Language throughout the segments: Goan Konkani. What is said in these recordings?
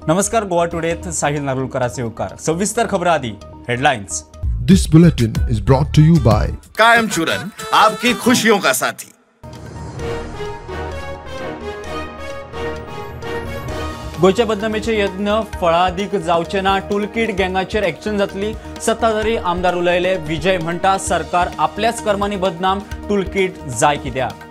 नमस्कार, गोवा टुडेत साहिल नारुलकराचे येवकार. सविस्तर खबर आधी headlines. This bulletin is brought to you by Kayam Churan, आपकी खुशियों का साथी. गोंयच्या बदनामेचे यत्न फळादीक जावचे ना, टूलकीट गँगाचेर एक्शन जातली, सत्ताधारी आमदार उलयले. विजय म्हणटा सरकार आपल्याच कर्मांनी बदनाम, टूलकीट जाय कित्याक.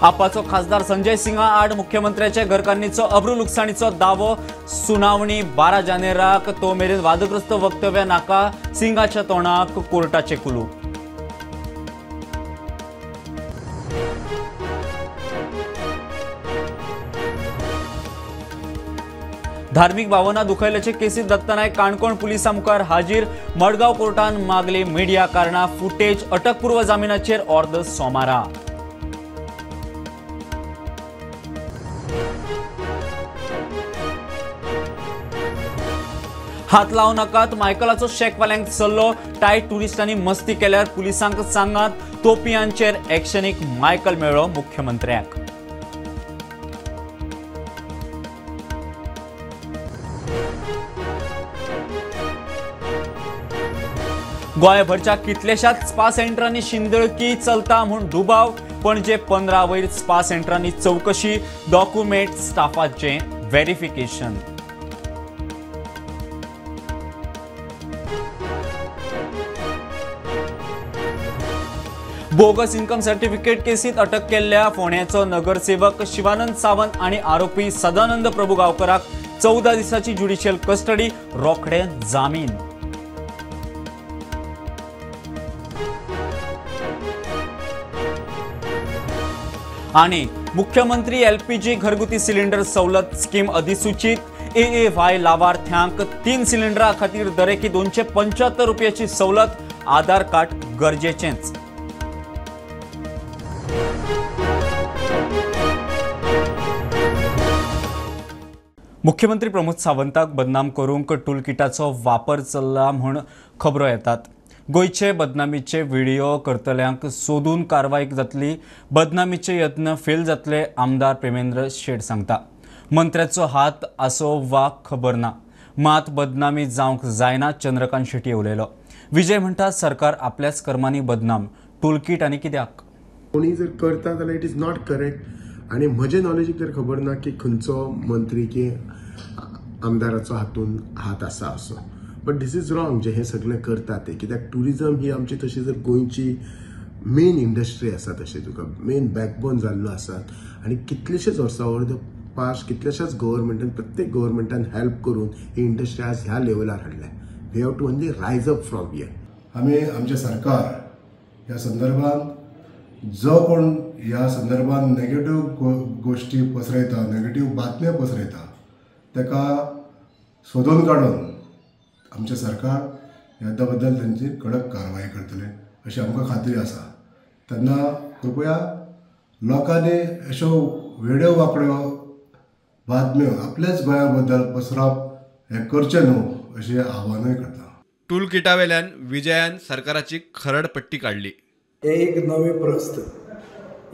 आपाचो खासदार संजय सिंगा आड मुख्यमंत्र्याच्या घरकान्नीचो अब्रू लुकसाणीचो दावो, सुनावणी 12 जानेराक, तो मेरेन वादग्रस्त वक्तव्य नाका, सिंगाच्या तोंडाक कोर्टाचे कुलूप. धार्मिक भावना दुखयल्याचे केसीत दत्ता नायक काणकोण पुलिसां मुखार हाजीर, मडगांव कोर्टान मागली मिडिया कारणां फुटेज, अटकपूर्व जामिनाचेर ऑर्द सोमारा. हात लावं नाकात, मायकलाचो शेकवाल्यांक सल्लो, टायट टुरिस्टांनी मस्ती केल्यार पुलिसांक सांगात, तोपियांचेर एक्शनीक मायकल मेळ्ळो मुख्यमंत्र्याक. गोंयभरच्या कितल्याशाच स्पा सेंटरांनी शिंदळकी चलता म्हूण दुबाव, पणजे 15 वयर स्पा सेंटरांनी चवकशी, डॉक्युमेंट स्टाफाचें व्हेरिफिकेशन. बोगस इन्कम सर्टिफिकेट केसीत अटक केल्ल्या फोंड्याचो नगरसेवक शिवानंद सावंत आणि आरोपी सदानंद प्रभू गांवकराक 14 दिसाची ज्युडिशियल कस्टडी, रोखडे जामीन. आणि मुख्यमंत्री एलपीजी घरगुती सिलिंडर सवलत स्कीम अधिसूचित, AAY लावार्थ्यांक 3 सिलिंडरा खातीर दरेकी 275 रुपयाची सवलत, आधार कार्ड गरजेचेंच. मुख्यमंत्री प्रमोद सावंताक बदनाम करूंक टूलकिटाचो वापर चल्ला म्हूण खबरो येतात. गोंयचे बदनामीचे व्हिडिओ करतल्यांक सोदून कारवाय जातली, बदनामीचे यत्न फेल जातले, आमदार प्रेमेंद्र शेट सांगता. मंत्र्याचो हात आसो वा खबर ना, मात बदनामी जावंक जायना, चंद्रकांत शेट्टी उलयलो. विजय म्हणटा सरकार आपल्याच कर्मांनी बदनाम, टूलकीट आनी कित्याक. कोणी जर करता जाल्यार it is not correct. आनी म्हजे नॉलेजीक तर खबर ना की खंयचो मंत्री की आमदाराचो हातून हात आसा असो, बट this is wrong जे हे सगळें करता ते, कित्याक ट्युरिजम ही आमची तशी जर गोंयची मेन इंडस्ट्री आसा, तशी तुका मेन बॅकबोन जाल्लो आसा आनी कितलेशेच वर्सां ओवर the past कितल्याशाच गव्हर्मेंटान, प्रत्येक गव्हर्मेंटान हेल्प करून ही इंडस्ट्री आज ह्या लेवलार हाडल्या. We have to only rise up from here. आमी आमचें सरकार ह्या संदर्भात जो कोण ह्या संदर्भात नेगेटीव गोश्टी पसरयता, नेगेटीव बातम्यो पसरयता, ताका सोदून काडून आमचें सरकार ह्या बद्दल तेंची कडक कारवाय करतलें अशी आमकां खात्री आसा. तेन्ना कृपया लोकांनी अश्यो वेड्यो वांकड्यो बातम्यो आपल्याच गोंया बद्दल पसरप हें करचें न्हू अशें आव्हानूय करता. टूलकिटा वेल्यान विजयान सरकाराची खरड पट्टी काडली. हें एक नवें प्रस्त,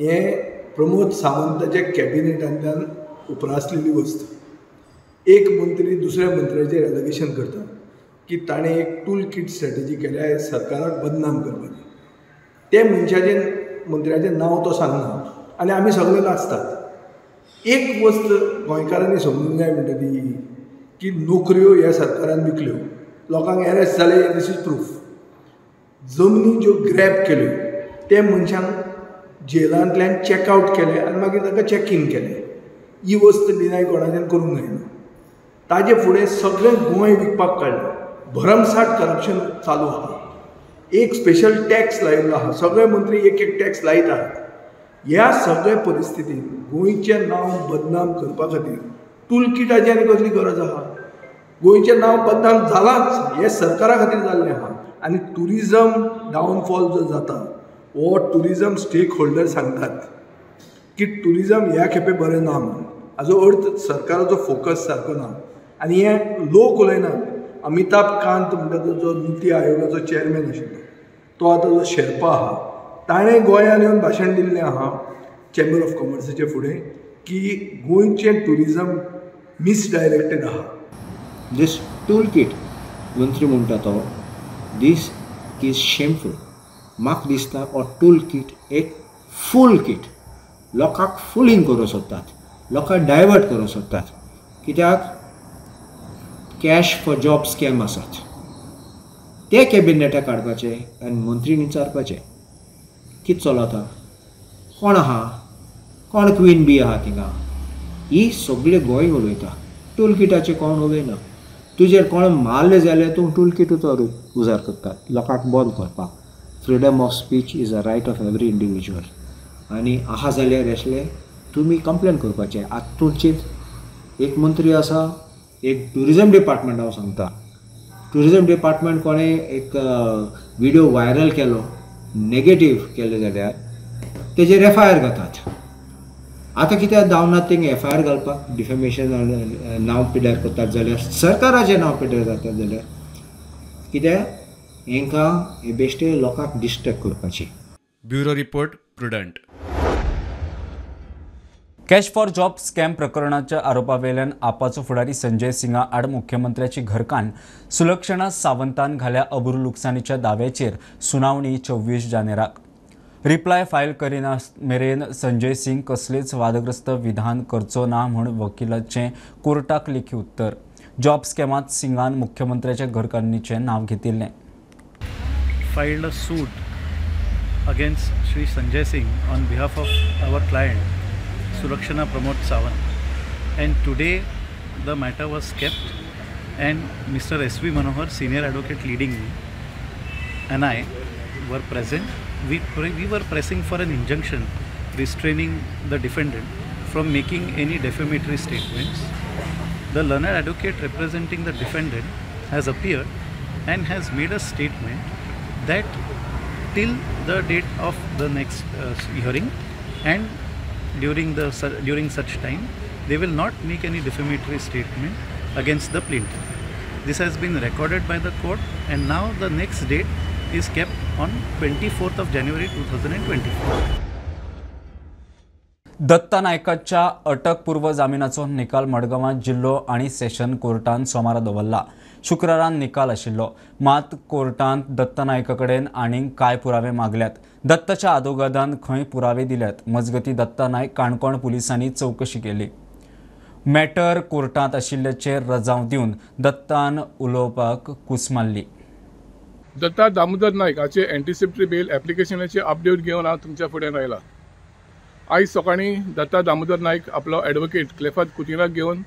हें प्रमोद सावंताच्या कॅबिनेटांतल्यान उप्रासलेली वस्त. एक मंत्री दुसऱ्या मंत्र्याचेर एलिगेशन करता की ताणें एक टूल किट स्ट्रॅटेजी केल्या सरकाराक बदनाम करपाची. ते मनशाचें मंत्र्याचें नांव तो सांगना आनी आमी सगळे नाचतात. एक वस्त गोंयकारांनी समजूंक जाय म्हणटा ती की नोकऱ्यो ह्या सरकारान विकल्यो, लोकांक एरेस्ट जाले, this is proof. जमनी ज्यो ग्रॅब केल्यो ते मनशांक जेलांतल्यान चॅकआवट केले आनी मागीर तांकां चॅक इन केलें. ही वस्त डिनाय कोणाच्यान करूंक जायना. ताजे फुडें सगळें गोंय विकपाक काडलें, भरमसाठ करप्शन चालू आहा, एक स्पेशल टॅक्स लायिल्लो आहा, सगळे मंत्री एक एक टॅक्स लायत आहात. ह्या सगळ्या परिस्थितीन गोंयचें नांव बदनाम करपा खातीर टूलकिटाची आनी कसली गरज आहा? गोंयचें नांव बदनाम जालांच, हें सरकारा खातीर जाल्लें आहा. आनी ट्युरिजम डावनफॉल जो जाता हो ट्युरिजम स्टेक होल्डर सांगतात की ट्युरिजम ह्या खेपे बरें ना म्हणून, हाजो अर्थ सरकाराचो फोकस सारको ना. आनी हें लोक उलयनात. अमिताभ कांत म्हणटा तो जो नीती आयोगाचो चेअरमॅन आशिल्लो तो आतां जो शेर्पा आहा ताणें गोंयांत येवन भाशण दिल्लें आहा चेंबर ऑफ कॉमर्साचे फुडें की गोंयचें टुरिजम मिसडायरेक्टेड आहा. दीस टूल किट मंत्री म्हणटा तो, दीस is shameful. म्हाका दिसता हो टूल किट एक फूल किट, लोकांक फुलींग करूंक सोदतात, लोकांक डायवर्ट करूंक सोदतात. कित्याक कॅश फॉर जॉब स्कॅम आसात ते कॅबिनेटाक काडपाचे आनी मंत्रीन विचारपाचें कितें चलता, कोण आहा, कोण क्वीन बी आहा थिंगा. ही सगळे गोंय उलयता, टूल किटाचें कोण उलयना. तुजेर कोण मारले जाल्यार तूं टूल किटूचो उजार करतात लोकांक बंद करपाक. Freedom of speech is a right of every individual. आनी आहा जाल्यार असले तुमी कंप्लेन करपाचें. आतां तुमचें एक मंत्री आसा, एक ट्युरिजम डिपार्टमेंट हांव सांगता, ट्युरिजम डिपार्टमेंट कोणें एक विडियो व्हायरल केलो, नेगेटीव केले जाल्यार तेजेर एफ I R घातात. आतां कित्याक धांवनात तेंगे एफ I R घालपाक? डिफेमेशन नांव पिड्यार करतात जाल्यार, सरकाराचें नांव पिड्यार जातात जाल्यार कित्याक हेंकां हे बेश्टे लोकांक डिस्टर्ब करपाचें. Bureau report, Prudent. Cash for job scam प्रकरणाच्या आरोपावेल्यान आपाचो फुडारी संजय सिंगा आड मुख्यमंत्र्याची घरकान्न सुलक्षणा सावंतान घाल्या अबरू लुकसाणीच्या दाव्याचेर सुनावणी 24 जानेराक. रिप्लाय फायल करिना मेरेन संजय सिंग कसलेच वादग्रस्त विधान करचो ना म्हूण वकिलाचें कोर्टाक लेखी उत्तर. जॉब स्कॅमांत सिंगान मुख्यमंत्र्याच्या घरकान्नीचें नांव घेतिल्लें. Filed a suit against Shri Sanjay Singh on behalf of our client Sulakshana Pramod Sawant, and today the matter was kept and Mr. S.V. Manohar, senior advocate leading me, and I were present. We were pressing for an injunction restraining the defendant from making any defamatory statements. The learned advocate representing the defendant has appeared and has made a statement that till the date of the next hearing and during such time they will not make any defamatory statement against the plaintiff. This has been recorded by the court and now the next date is kept on 24th of January 2024. Datta नायकाच्या अटकपूर्व जामिनाचो निकाल मडगांवां जिल्लो आनी सेशन कोर्टान सोमारा दवरला. शुक्रारान निकाल आशिल्लो, मात कोर्टान दत्ता नायका कडेन आनीक कांय पुरावे मागल्यात. दत्ताच्या आदोगादान खंय पुरावे दिल्यात. मजगती दत्ता नायक काणकोण पुलिसांनी चवकशी केली. मॅटर कोर्टांत आशिल्ल्याचेर रजांव दिवन दत्तान उलोवपाक कूस मारली. दत्ता दामोदर नायक हाचे एंटिसिपेटरी बेल एप्लिकेशनाचे अपडेट घेवन हांव तुमच्या फुड्यान आयला. आयज सकाळीं दत्ता दामोदर नायक आपलो एडवोकेट क्लेफाद कुतिनाक घेवन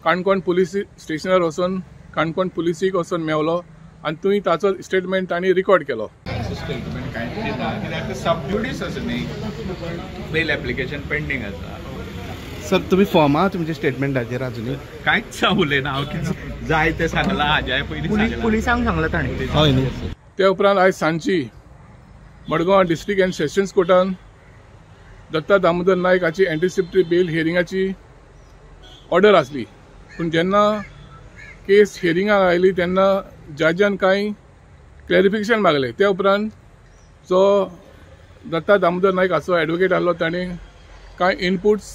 काणकोण पुलीस स्टेशनार वचून काणकोण पुलिसीक वचून मेवलो आनी थंय ताचो स्टेटमेंट तांणी रिकॉर्ड केलो. स्टेटमेंट कांयच ना, कित्याक सबज्युडीस आसा न्ही, बेल एप्लिकेशन पेंडींग आसा. सर, तुमी फॉर्मा तुमच्या स्टेटमेंटाचेर अजुनूय कांयच उलयना हांव, कितें जाय तें सांगलां हाज्याय पयलीं पुलिसांक सांगलां ताणें. हय न्ही. ते उपरांत आयज सांजची मडगांव डिस्ट्रिक्ट अँड सेशन्स कोर्टान दत्ता दामोदर नायक हाची एंटिसिपेटरी बेल हियरिंगाची ऑर्डर आसली. पूण जेन्ना केस हियरिंगाक आयली तेन्ना जजान कांय क्लॅरिफिकेशन मागलें. त्या उपरांत जो दत्ता दामोदर नायक हाचो एडवोकेट आसलो ताणें कांय इनपुट्स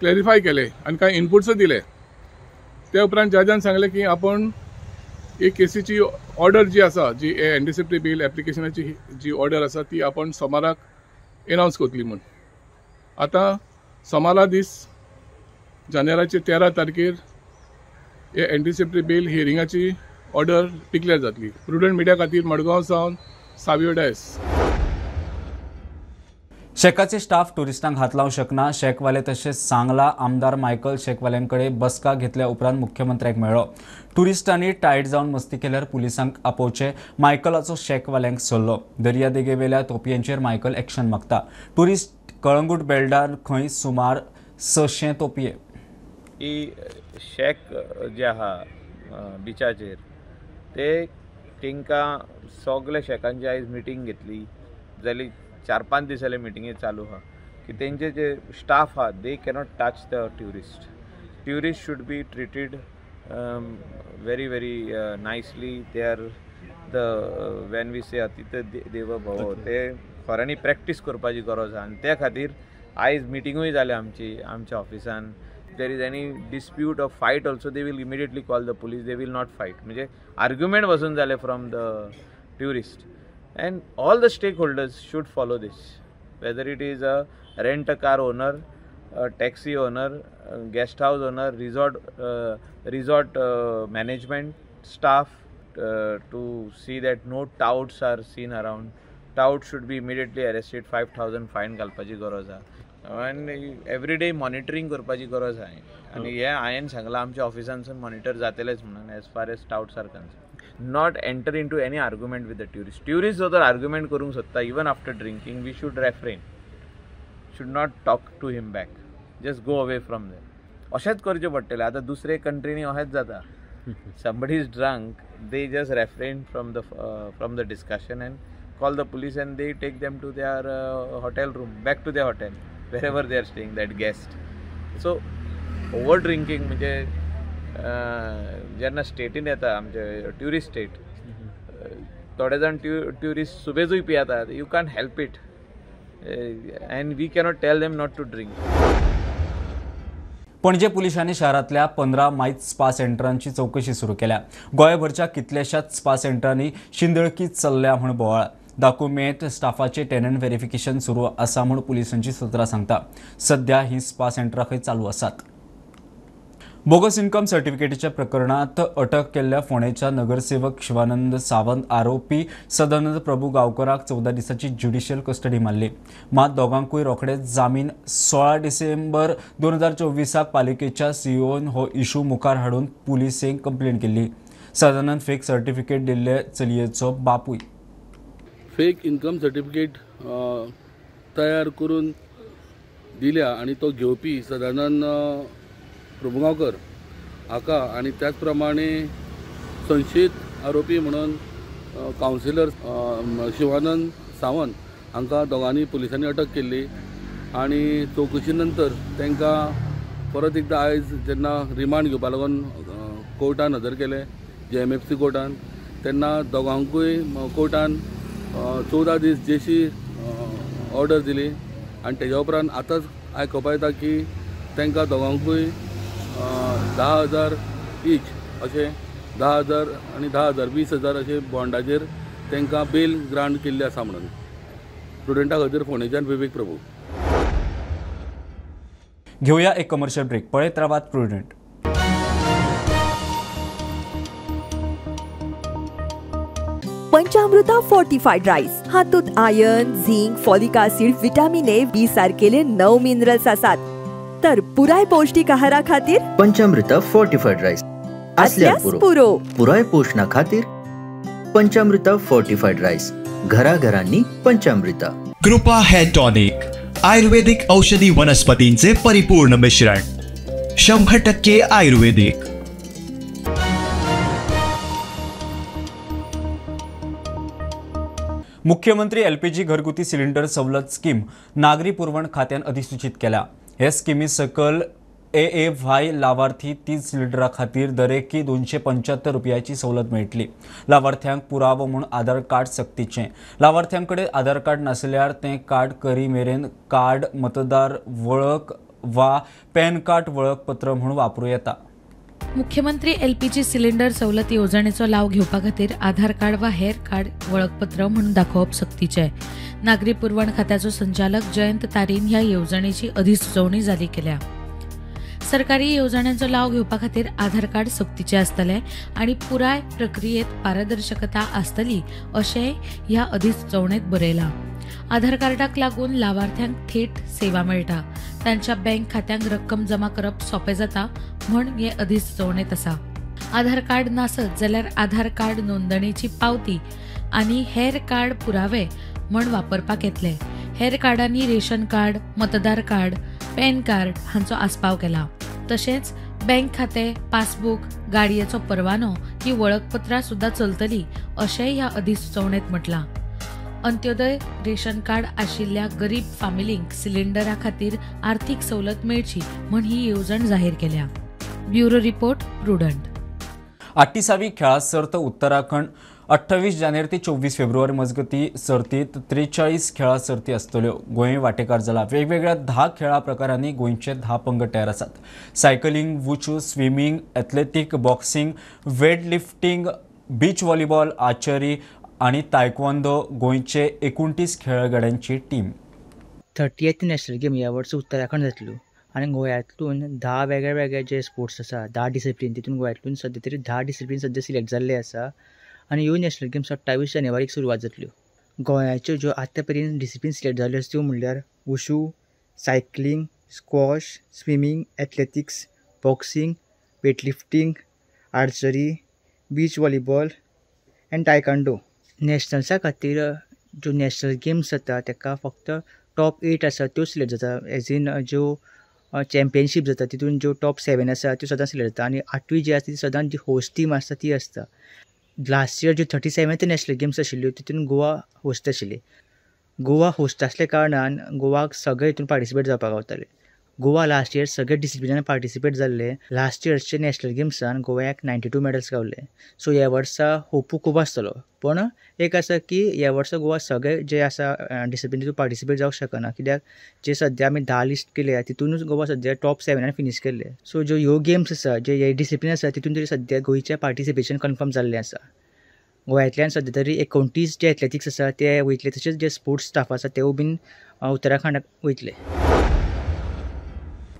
क्लॅरिफाय केले आनी कांय इनपुट्सूय दिले. त्या उपरांत जजान सांगलें की आपूण एक केसीची ऑर्डर जी आसा, जी एंटिसिपेटरी बेल एप्लिकेशनाची जी ऑर्डर आसा ती आपण सोमाराक एनावन्स करतली म्हूण. आतां सोमारा दीस जानेराचे 13 तारखेर हे एंटिसिपेटरी बेल हियरिंगाची ऑर्डर डिक्लेअर जातली. प्रुडंट मिडिया खातीर मडगांव सावन सावियो डायस. शेकाचे स्टाफ टुरिस्टांक हात लावंक शकना, शेकवाले तशें सांगला. आमदार मायकल शेकवाल्यांकडे बसका घेतल्या उपरांत मुख्यमंत्र्याक मेळ्ळो. टुरिस्टांनी टायट जावन मस्ती केल्यार पुलिसांक आपोवचे, मायकलाचो शेकवाल्यांक सल्लो. दर्यादेगेवेल्या तोपयांचेर मायकल एक्शन मागता. टुरिस्ट कळंगूट बेल्डार खंय सुमार 600 तोपये. ही शेक जे आहा बिचाचेर ते तांकां सगळे शेकांची आयज मिटींग घेतली जाली. 4-5 दीस जाले मिटिंगे चालू आहा की तेंचे जे स्टाफ आहा they cannot touch the tourist. Tourist should be treated very very nicely. They are the when we say अतिथी देवो भव, ते खऱ्यांनी प्रॅक्टीस करपाची गरज आसा आनी त्या खातीर आयज मिटिंगूय जाल्या आमची आमच्या ऑफिसान. There is any dispute or fight also they will immediately call the police, they will not fight. म्हणजे आर्ग्युमेंट वचून जाले from the tourist. And all the stakeholders should follow this, whether it is a rent a car owner, taxi owner, guest house owner, resort management staff, to see that no touts are seen around. Tout should be immediately arrested, 5,000 fine घालपाची गरज आसा आनी एवरीडे मॉनिटरींग करपाची गरज आसा. आनी हें हांवें सांगलां आमच्या ऑफिसांसून मॉनिटर जातलेच म्हणून as far as touts are concern. Not enter into any argument with the tourist. Tourist जो तर आर्ग्युमेंट करूंक सोदता even after drinking, we should refrain, should not talk to him back, just go away from there. अशेंच करचें पडटलें. आतां दुसरे कंट्रीनी अशेंच जाता, somebody is drunk, they just refrain from the discussion and call the police and they take them to their hotel room, back to their hotel, wherever they are staying, that guest. So over drinking म्हणजे जेन्ना स्टेटीन येता आमचे ट्युरिस्ट स्टेट, थोडे जाण ट्युरिस्ट सुबेजूय पियेतात, you can't help it and we cannot tell them not to drink. Panaji पुलिसांनी शहरांतल्या 15 मायत स्पा सेंटरांची चौकशी सुरू केल्या. गोंयभरच्या कितल्याशाच स्पा सेंटरांनी शिंदळकी चल्ल्या म्हूण बोवाळ. दाकुमेंत स्टाफाचे टेनंट व्हेरिफिकेशन सुरू आसा म्हूण पुलिसांची सूत्रां सांगता. सध्या ही स्पा सेंटरां खंय चालू आसात. बोगस इन्कम सर्टिफिकेटीच्या प्रकरणात अटक केल्ल्या फोंडेच्या नगरसेवक शिवानंद सावंत आरोपी सदानंद प्रभू गांवकराक 14 दिसांची ज्युडिशियल कस्टडी मारली. मात दोगांकूय रोखडेच जामीन. 16 डिसेंबर 2024 पालिकेच्या सीईओन हो इशू मुखार हाडून पुलिसेक कंप्लेन केल्ली. सदानंद फेक सर्टिफिकेट दिल्ले चलयेचो बापूय. फेक इन्कम सर्टिफिकेट तयार करून दिल्या आनी तो घेवपी सदानंद प्रभुगांवकर हाका आनी त्याच प्रमाणे संशयीत आरोपी म्हणून कावन्सिलर शिवानंद सावंत हांकां दोगांनी पुलिसांनी अटक केल्ली आनी चवकशी नंतर तांकां परत एकदां आयज जेन्ना रिमांड घेवपा लागून कोर्टान हजर केले, JMFC कोर्टान, तेन्ना दोगांकूय कोर्टान 14 दीस जेशी ऑर्डर दिली आनी तेज्या उपरांत आतांच आयकुपा येता की तांकां दोगांकूय 10,000 ईच अशें 10,000 आनी 10,000 20,000 अशें बॉन्डाचेर तांकां बेल ग्रांट केल्ली आसा म्हणून. प्रुडंटा खातीर फोंडेच्यान विवेक प्रभू. घेवया एक कमर्शियल ब्रेक. पळयत रावात प्रुडंट. पंचामृता फोर्टिफाईड राईस हातूंत iron, zinc, folic acid, vitamin A, B सारकेले 9 मिनरल्स आसात. तर पुराय पौष्टिक आहारा खातीर पंचामृता फोर्टिफाईड राईस असल्यास पुरो. पुराय पोषणा खातीर पंचामृता फोर्टिफाईड राईस, घराघरांनी पंचामृता. कृपा हेअर टॉनिक, आयुर्वेदिक औषधी वनस्पतींचे परिपूर्ण मिश्रण, 100% आयुर्वेदिक. मुख्यमंत्री एलपीजी घरगुती सिलिंडर सवलत स्कीम नागरी पुरवण खात्यान अधिसूचित केल्या. हे स्किमी सकल AAY लावार्थी 30 सिलिंडरा खातीर दरेकी 275 रुपयाची सवलत मेळटली. लावार्थ्यांक पुरावो म्हूण आधार कार्ड सक्तीचें. लावार्थ्यांकडे आधार कार्ड नासल्यार तें कार्ड करी मेरेन कार्ड मतदार वळख वा पॅन कार्ड वळखपत्र म्हूण वापरूं येता. मुख्यमंत्री एलपीजी सिलिंडर सवलत येवजणेचो लाव घेवपा खातीर आधार कार्ड वा हेर कार्ड वळखपत्र म्हणून दाखोवप सक्तीचें. नागरी पुरवण खात्याचो संचालक जयंत तारीन ह्या येवजणेची अधिसुचोवणी जारी केल्या. सरकारी येवजण्यांचो लाव घेवपा खातीर आधार कार्ड सक्तीचें आसतलें आनी पुराय प्रक्रियेत पारदर्शकता आसतली अशें ह्या अधिसुचोवणेंत बरयलां. आधार कार्डाक लागून लावार्थ्यांक थेट सेवा मेळटा, तांच्या बँक खात्यांक रक्कम जमा करप सोंपें जाता म्हूण हे अधिसुचोवणेंत आसा. आधार कार्ड नासत जाल्यार आधार कार्ड नोंदणीची पावती आनी हेर कार्ड पुरावे म्हूण वापरपाक येतले. हेर कार्डांनी रेशन कार्ड, मतदार कार्ड, पॅन कार्ड हांचो आस्पाव केला. तशेंच बँक खातें, पासबूक, गाडयेचो परवानो ही वळखपत्रां सुद्दां चलतली अशेंय ह्या अधिसुचोवणेंत म्हटलां. अंत्योदय रेशन कार्ड आशिल्ल्या गरीब फामिलींक सिलिंडरा खातीर आर्थीक सवलत मेळची म्हूण ही येवजण जाहीर केल्या. Bureau report, Prudent. 38वी खेळां सर्त उत्तराखंड 28 जानेवारी ते 24 फेब्रुवारी मजगती सर्तीत 43 खेळां सर्ती आसतल्यो. गोंय वांटेकार जाला. वेगवेगळ्या 10 खेळां प्रकारांनी गोंयचे 10 पंगड तयार आसात. Cycling, wushu, swimming, athletic, boxing, weight lifting, beach volleyball, archery आनी तायक्वांदो गोंयचे 29 खेळगड्यांची टीम. 30th national game ह्या वर्सा उत्तराखंड जातल्यो आनी गोंयांतल्यान 10 वेगळे वेगळे जे स्पोर्ट्स आसा, 10 डिसिप्लीन, तितून गोंयांतल्यान सद्या तरी 10 डिसिप्लीन सद्या सिलेक्ट जाल्ले आसा आनी ह्यो नॅशनल गेम्स 28 जानेवारीक सुरवात जातल्यो. गोंयाच्यो ज्यो आतां पर्यंत डिसिप्लीन सिलेक्ट जाल्यो आसा त्यो म्हणल्यार wushu, cycling, squash, swimming, athletics, boxing, weightlifting, archery, beach volleyball and taekwondo. नॅशनल्सा खातीर ज्यो नॅशनल गेम्स जाता ताका फक्त टॉप 8 आसा त्यो सिलेक्ट जाता. एज इन ज्यो चॅम्पियनशीप जाता तितून ज्यो टॉप 7 आसा त्यो सदांच सिलेक्ट जाता आनी 8वी जी आसता ती सदांच जी होस्ट टीम आसता ती आसता. लास्ट इयर ज्यो 37th national games आशिल्ल्यो तितून गोवा होस्ट आशिल्ली. गोवा होस्ट आसल्या कारणान गोवाक सगळे हितून पार्टिसिपेट जावपाक गावताले. गोवा लास्ट इयर सगळे डिसिप्लिनान पार्टिसिपेट जाल्ले. लास्ट इयरचे नॅशनल गेम्सान गोव्याक 92 मॅडल्स गावले. सो ह्या वर्सा होपू खूब आसतलो, पूण एक आसा की ह्या वर्सा गोवा सगळे जे आसा डिसिप्लीन तितून पार्टिसिपेट जावंक शकना, कित्याक जे सद्या आमी 10 लिस्ट केल्या तितूनच गोवा सद्या टॉप 7 फिनीश केल्ले. सो ज्यो ह्यो गेम्स आसा, जे हे डिसिप्लीन आसा तितून तरी सद्या गोंयचें पार्टिसिपेशन कन्फर्म जाल्लें आसा. गोंयांतल्यान सद्या तरी 29 जे एथलेटिक्स आसा ते वयतले, तशेंच जे स्पोर्ट्स स्टाफ आसा तेवूय बीन उत्तराखंडाक वयतले.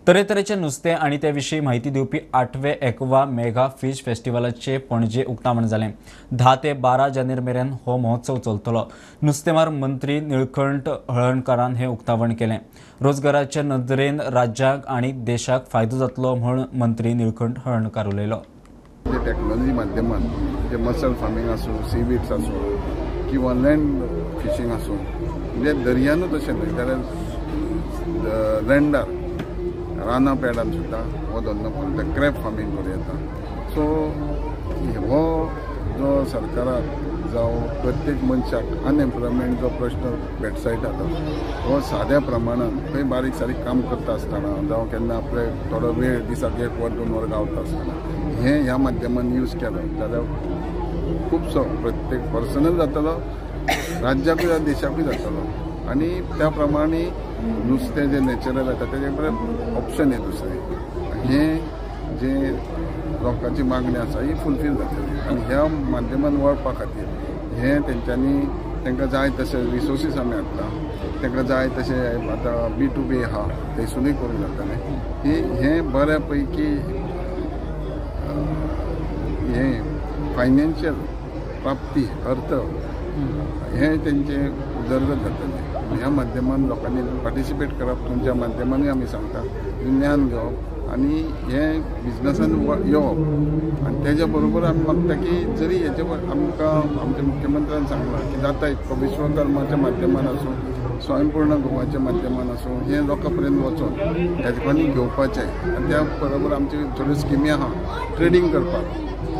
तरेतरेचे नुस्तें आनी ते विशीं म्हायती दिवपी 8वे एक्वा मेगा फिश फेस्टिवलाचे पणजे उक्तावण जालें. 10 ते 12 जानेवारी मेरेन हो महोत्सव चलतलो. नुस्तेमार मंत्री निळकंठ हळर्णकारान हें उक्तावण केलें. रोजगाराचे नदरेन राज्याक आनी देशाक फायदो जातलो म्हूण मंत्री निळकंठ हळर्णकार उलयलो. टॅक्नॉलॉजी माध्यमान जे मसल फार्मींग आसूं, सीवीड्स आसूं किंवा लँड फिशींग आसूं, म्हणजे दर्यानूच अशें न्हय जाल्यार लँडार रानां पेडान सुद्दां हो धंदो करून ते क्रॅब फार्मींग करूं येता. सो हो जो सरकाराक जावं प्रत्येक मनशाक अनएम्प्लॉयमेंट जो प्रश्न भेटसायटा तो हो साद्या प्रमाणान खंय बारीक सारीक काम करता आसतना जावं केन्ना आपले थोडो वेळ दिसाक 1 वर 2 वर गावता आसतना हें ह्या माध्यमान यूज केलो जाल्यार खुबसो प्रत्येक पर्सनल जातलो, राज्याकूय जावं देशाकूय जातलो आनी त्या प्रमाणे नुस्तें जें नॅचरल येता तेजे परत ऑप्शन हे दुसरें हें जें लोकांची मागणी आसा ही फुलफील जातली आनी ह्या माध्यमान वळपा खातीर हें तेंच्यांनी तांकां जाय तशे रिसोर्सीस आमी हाडटा, तांकां जाय तशें आतां B2B आहा थंयसुनूय करूंक जातलें. ही हें बऱ्या पैकी हें फायनान्शियल प्राप्ती अर्थ हें तेंचें उदरगत जातलें. ह्या माध्यमान लोकांनी पार्टिसिपेट करप, तुमच्या माध्यमानूय आमी सांगता ज्ञान घेवप आनी हें बिजनसान येवप आनी तेज्या बरोबर आमी मागता की जरी हेजे आमकां आमच्या मुख्यमंत्र्यान सांगलां की जाता इतको विश्वकर्माच्या माध्यमान आसूं, स्वयंपूर्ण गोवाच्या माध्यमान आसूं, हें लोकां पर्यंत वचोन हेजकोनी घेवपाचें आनी त्या बरोबर आमची थोड्यो स्किमी आहा ट्रेडींग करपाक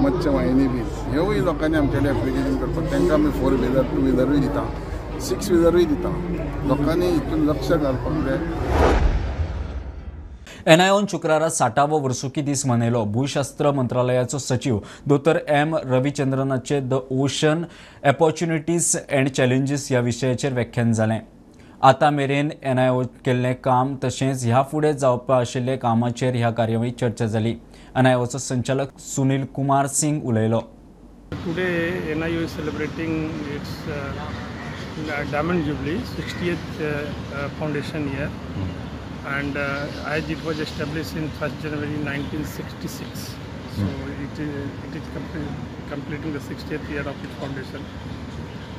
मत्स्य वाहिनी बी ह्योय लोकांनी आमचे कडेन एप्लिकेशन करपाक, तांकां आमी 4 व्हिलर 2 व्हिलरूय दिता, 6 व्हिलरूय दिता. लोकांनी हितून लक्ष घालपाक जाय. एनआयओन शुक्रारा 60वो वर्सुकी दीस मनयलो. भूशास्त्र मंत्रालयाचो सचीव दोतोर M रविचंद्रनाचे the ocean opportunities and challenges ह्या विशयाचेर व्याख्यान जालें. आतां मेरेन एनआयओ केल्लें काम तशेंच ह्या फुडें जावपा आशिल्ल्या कामाचेर ह्या कार्यावळीत चर्चा जाली. एनआयओचो संचालक सुनील कुमार सिंग उलयलो. Today NIO is celebrating its Diamond Jubilee, 60th foundation year, and as it was established in 1st January 1966, so it is completing the 60th year of its foundation.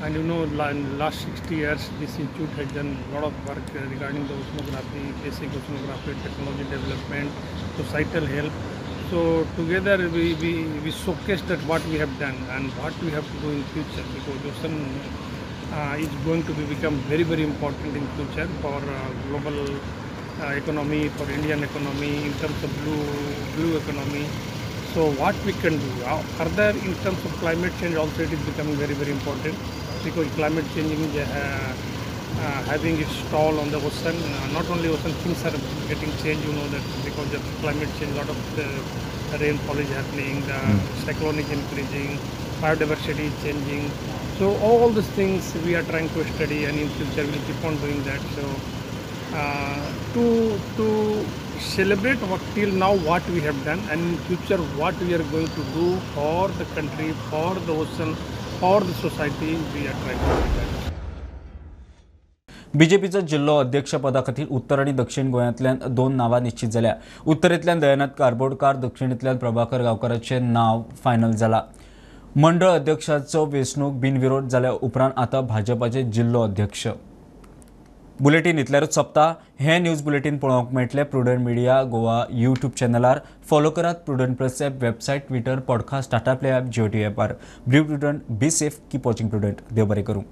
And you know, in last 60 years, this institute has done a lot of work regarding the oceanography, basic oceanography, technology development, societal help. So together we showcase that what we have done and what we have to do in future, because ocean is going to become very, very important in future for global economy, for Indian economy, in terms of blue economy. So what we can do further in terms of climate change also, it is becoming very, very important, because climate change is having its toll on the ocean. Not only ocean, things are getting changed, you know that because of climate change, lot of rainfall is happening, the cyclone is increasing, Biodiversity is changing. So all these things we are trying to study, and in future we'll keep on doing that. So to celebrate what till now what we have done, and in future what we are going to do for the country, for the ocean, for the society, we are trying to do that. बीजेपीचो जिल्लो अध्यक्षपदा खातीर उत्तर आनी दक्षिण गोंयांतल्यान 2 नांवां निश्चित जाल्या. उत्तरेंतल्यान दयानाथ कारबोडकार, दक्षिणेंतल्यान प्रभाकर गांवकाराचें नांव फायनल जाला. मंडळ अध्यक्षाचो वेंचणूक बिनविरोध जाल्या उपरांत आतां भाजपाचे जिल्लो अध्यक्ष. बुलेटीन इतल्यारूच सोंपता. हें न्यूज बुलेटीन पळोवंक मेळटलें प्रुडंट मिडिया गोवा यूट्यूब चॅनलार. फॉलो करात Prudent Plus app, website, Twitter, podcast, Tata Play app, Jio TV ॲपार. Be prudent, be safe, keep watching Prudent. देव बरें करूं.